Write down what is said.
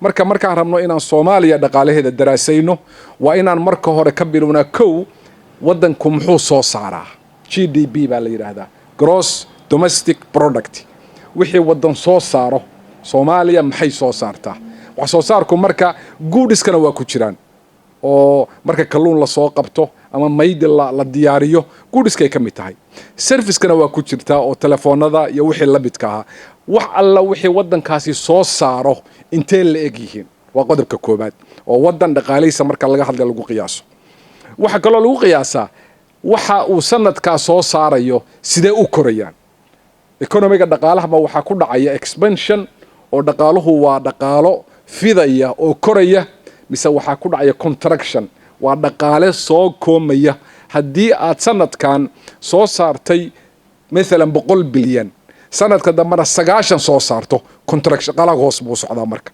Marka markaan rabno inaan Soomaaliya dhaqaalaheeda daraasayno, waa inaan marka hore ka bilownaa kow, waddanku muxuu soo saaraa? GDP baa la yidhaahdaa, gross domestic product, wixii waddan soo saaro. Soomaaliya maxay soo saartaa? Wax soo saarku marka goodskana waa ku jiraan, oo marka kalluun lasoo qabto ama maydi la diyaariyo, goodskay ka mid tahay. Servicekana waa ku jirtaa, oo telefoonada iyo wixii la midka ahaa. Wax alla wixii waddankaasi soo saaro intee la eg yihiin waa qodobka koobaad oo waddan dhaqaalaysa marka laga hadlay lagu qiyaaso. Waxaa kaloo lagu qiyaasaa waxa uu sanadkaa soo saarayo sidee u korayaan economyga. Dhaqaalahaba waxaa ku dhacaya expansion, oo dhaqaaluhu waa dhaqaalo fidaya oo koraya, mise waxaa ku dhacaya contraction, waa dhaqaale soo koomaya? Haddii aad sanadkan soo saartay maalan 100 bilyan, sanadka dambena 90 soo saarto, contraction, dhaqaalaha hoos buu socdaa marka.